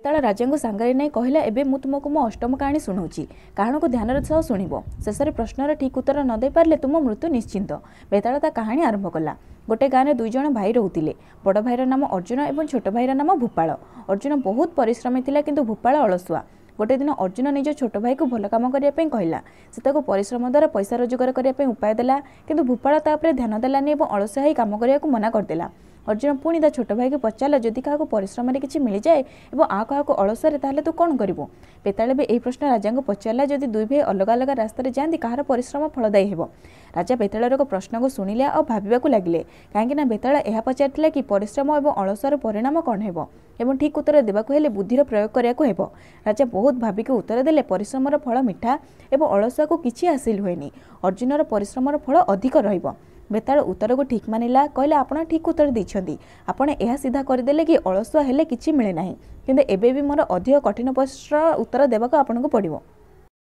ବେତାଳ ରାଜାଙ୍କୁ ସାଙ୍ଗରେ ନେଇ କହିଲା, ଏବେ ମୁଁ ତୁମକୁ ମୋ ଅଷ୍ଟମ କାହାଣୀ ଶୁଣାଉଛି। କାହାଣୀକୁ ଧ୍ୟାନର ସହ ଶୁଣିବ। ଶେଷରେ ପ୍ରଶ୍ନର ଠିକ୍ ଉତ୍ତର ନ ଦେଇପାରିଲେ ତୁମ ମୃତ୍ୟୁ ନିଶ୍ଚିନ୍ତ। ବେତାଳ ତା କାହାଣୀ ଆରମ୍ଭ କଲା। ଗୋଟେ ଗାଁରେ 2 ଜଣ ଭାଇ ରହୁଥିଲେ। ବଡ଼ ଭାଇର ନାମ ଅର୍ଜୁନ ଏବଂ ଛୋଟ ଭାଇର ନାମ ଭୂପାଳ। ଅର୍ଜୁନ ବହୁତ ପରିଶ୍ରମୀ ଥିଲା, କିନ୍ତୁ ଭୂପାଳ ଅଳସୁଆ। ଗୋଟେ ଦିନ ଅର୍ଜୁନ ନିଜ ଛୋଟ ଭାଇକୁ ଭଲ କାମ କରିବା ପାଇଁ କହିଲା। ସେ ତାକୁ ପରିଶ୍ରମ ଦ୍ୱାରା ପଇସା ରୋଜଗାର କରିବା ପାଇଁ ଉପାୟ ଦେଲା, କିନ୍ତୁ ଭୂପାଳ ତା ଉପରେ ଧ୍ୟାନ ଦେଲାନି ଏବଂ ଅଳସୁଆ ହେଇ କାମ କରିବାକୁ ମନା କରିଦେଲା। ଅର୍ଜୁନ ପୁଣି ତା ଛୋଟ ଭାଇକୁ ପଚାରିଲା, ଯଦି କାହାକୁ ପରିଶ୍ରମରେ କିଛି ମିଳିଯାଏ ଏବଂ ଆଉ କାହାକୁ ଅଳସୁଆରେ, ତାହେଲେ ତୁ କ'ଣ କରିବୁ? ବେତାଳ ବି ଏହି ପ୍ରଶ୍ନ ରାଜାଙ୍କୁ ପଚାରିଲା, ଯଦି 2 ଭାଇ ଅଲଗା ଅଲଗା ରାସ୍ତାରେ ଯାଆନ୍ତି, କାହାର ପରିଶ୍ରମ ଫଳଦାୟୀ ହେବ? ରାଜା ବେତାଳର ଏକ ପ୍ରଶ୍ନକୁ ଶୁଣିଲେ ଆଉ ଭାବିବାକୁ ଲାଗିଲେ, କାହିଁକି ନା ବେତାଳ ଏହା ପଚାରିଥିଲା କି ପରିଶ୍ରମ ଏବଂ ଅଳସୁଆର ପରିଣାମ କ'ଣ ହେବ, ଏବଂ ଠିକ୍ ଉତ୍ତର ଦେବାକୁ ହେଲେ ବୁଦ୍ଧିର ପ୍ରୟୋଗ କରିବାକୁ ହେବ। ରାଜା ବହୁତ ଭାବିକି ଉତ୍ତର ଦେଲେ, ପରିଶ୍ରମର ଫଳ ମିଠା ଏବଂ ଅଳସୁଆକୁ କିଛି ହାସିଲ ହୁଏନି। ଅର୍ଜୁନର ପରିଶ୍ରମର ଫଳ ଅଧିକ ରହିବ। ବେତାଳ ଉତ୍ତରକୁ ଠିକ୍ ମାନିଲା, କହିଲା, ଆପଣ ଠିକ୍ ଉତ୍ତର ଦେଇଛନ୍ତି। ଆପଣ ଏହା ସିଧା କରିଦେଲେ କି ଅଳସୁଆ ହେଲେ କିଛି ମିଳେ ନାହିଁ। କିନ୍ତୁ ଏବେ ବି ମୋର ଅଧିକ କଠିନ ପରିଶ୍ରମ ଉତ୍ତର ଦେବାକୁ ଆପଣଙ୍କୁ ପଡ଼ିବ।